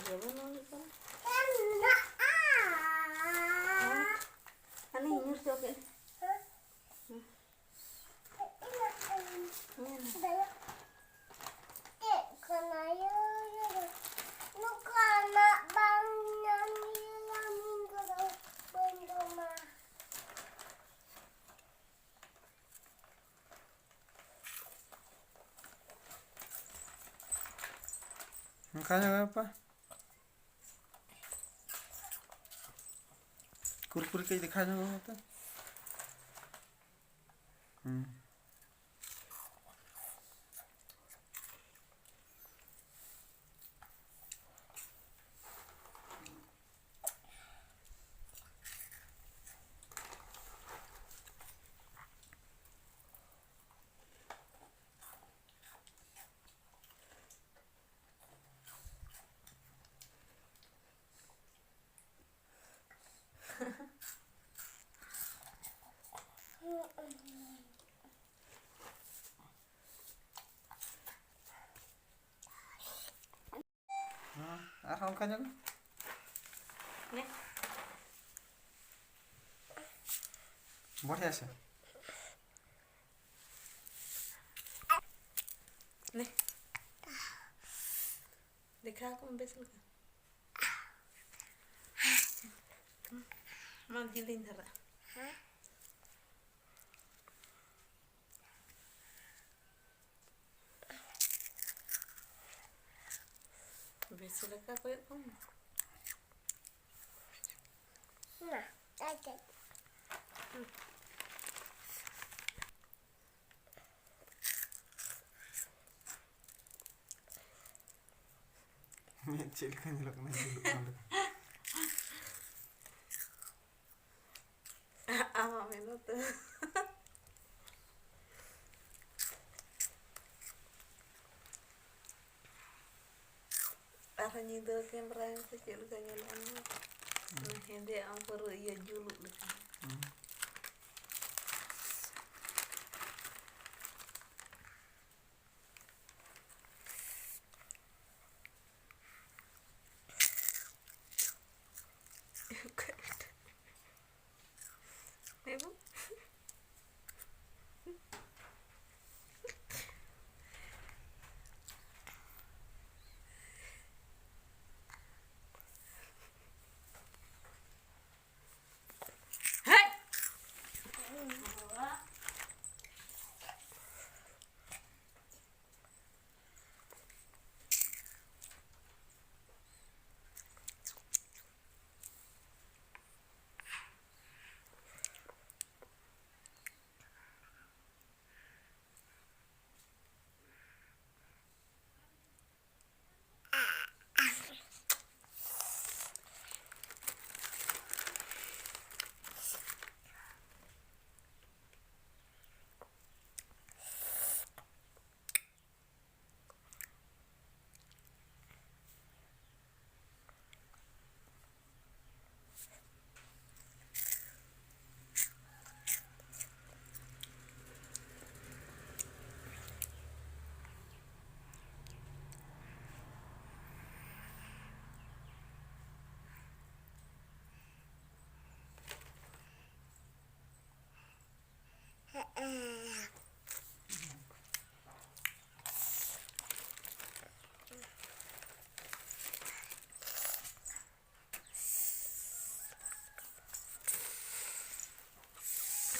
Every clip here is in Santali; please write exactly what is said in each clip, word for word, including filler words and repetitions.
ᱪᱮᱫ ᱦᱚᱸ ᱵᱟᱝ ᱦᱩᱭᱩᱜ ᱠᱟᱱᱟ᱾ ᱢᱮᱱᱟᱜᱼᱟ᱾ ᱦᱮᱸ? ᱦᱟᱱᱮᱧ ᱧᱩᱨ ᱦᱚᱪᱚ ᱠᱮᱫ᱾ ᱦᱮᱸ? ᱦᱮᱸ᱾ ᱪᱮᱫ ᱠᱟᱱᱟ? ᱱᱚᱝᱠᱟᱱᱟᱜ ᱵᱟᱝ ᱧᱟᱢ ᱤᱭᱟᱹ ᱧᱟᱢᱤᱧ ᱠᱟᱱᱟ᱾ ᱵᱟᱹᱧ ᱡᱚᱢᱟ᱾ ᱚᱱᱠᱟ ᱧᱚᱜ ᱜᱮ ᱵᱟᱯᱟ᱾ ᱠᱩᱨᱠᱩᱨᱤ ᱠᱟᱹᱡ ᱫᱮᱠᱷᱟᱣ ᱧᱚᱜ ᱢᱮ ᱛᱚ᱾ ᱦᱩᱸ᱾ ᱦᱮᱸ, ᱟᱨᱦᱚᱸ ᱚᱱᱠᱟ ᱧᱚᱜ ᱢᱮ᱾ ᱱᱮ᱾ ᱵᱚᱲᱦᱮ ᱥᱮ᱾ ᱱᱮ᱾ ᱫᱮᱠᱷᱟᱣ ᱠᱚᱢ ᱵᱮᱥ ᱞᱮᱠᱟ᱾ ᱢᱟ ᱡᱤᱞᱤᱧ ᱫᱷᱟᱨᱟ᱾ ᱵᱮᱥ ᱞᱮᱠᱟ ᱠᱚᱭᱚᱜ ᱠᱚᱢ᱾ ᱢᱟ, ᱟᱡ ᱟᱡ᱾ ᱢᱮᱫ ᱪᱮᱫ ᱞᱮᱠᱟ ᱧᱮᱞᱚᱜ ᱠᱟᱱᱟ, ᱡᱩᱞᱩᱜ ᱠᱟᱱ ᱞᱮᱠᱟ᱾ ᱟᱢᱟᱜ ᱢᱮᱫ ᱫᱚ ᱛᱚ᱾ ᱟᱨᱦᱚᱸ ᱧᱤᱫᱟᱹ ᱠᱮᱢᱨᱟ ᱥᱮ ᱪᱮᱫ ᱞᱮᱠᱟ ᱧᱮᱞᱚᱜᱼᱟ ᱱᱚᱣᱟ? ᱦᱩᱸ᱾ ᱚᱱᱟ ᱦᱮᱸᱫᱮ ᱟᱢ ᱯᱩᱨᱟᱹ ᱤᱭᱟᱹ ᱡᱩᱞᱩᱜ ᱞᱮᱠᱟ᱾ ᱦᱩᱸ᱾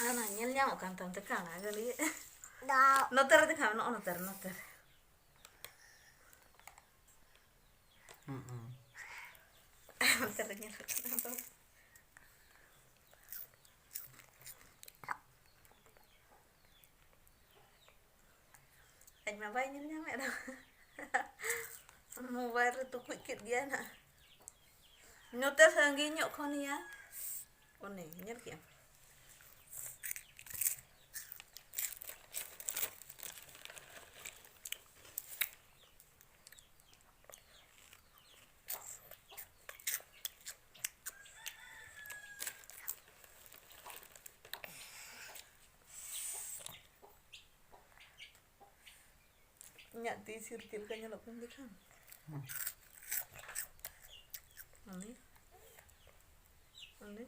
ᱟᱨ ᱧᱮᱞ ᱧᱟᱢᱚᱜ ᱠᱟᱱ ᱛᱟᱢ ᱛᱮ ᱠᱟᱬᱟ ᱜᱟᱹᱰᱭᱟᱹ᱾ ᱫᱟᱜ᱾ ᱱᱚᱛᱮ ᱨᱮ ᱫᱮᱠᱷᱟᱣ ᱢᱮ, ᱱᱚᱜᱼᱚ ᱱᱚᱛᱮ ᱨᱮ, ᱱᱚᱛᱮ ᱨᱮ᱾ ᱦᱩᱸ, ᱦᱩᱸ᱾ ᱱᱚᱛᱮ ᱨᱮ ᱧᱮᱞᱚᱜ ᱠᱟᱱᱟ ᱫᱚ᱾ ᱟᱡ ᱢᱟ ᱵᱟᱭ ᱧᱮᱞ ᱧᱟᱢᱮᱫ ᱫᱚ᱾ ᱢᱳᱵᱟᱭᱤᱞ ᱨᱮ ᱛᱩᱠᱩᱡ ᱠᱮᱫ ᱜᱮᱭᱟᱭ ᱱᱟᱜ᱾ ᱱᱚᱛᱮ ᱥᱟᱺᱜᱤᱧ ᱧᱚᱜ ᱠᱷᱚᱱ ᱭᱟ᱾ ᱚᱱᱮ, ᱧᱮᱞ ᱠᱮᱜᱼᱟᱢ? ᱤᱧᱟᱹᱜ ᱛᱤ ᱥᱤᱨ ᱪᱮᱫ ᱞᱮᱠᱟ ᱧᱮᱞᱚᱜ ᱠᱟᱱ ᱫᱮᱠᱷᱟᱢ? ᱦᱩᱸ᱾ ᱩᱱᱤ, ᱩᱱᱤ᱾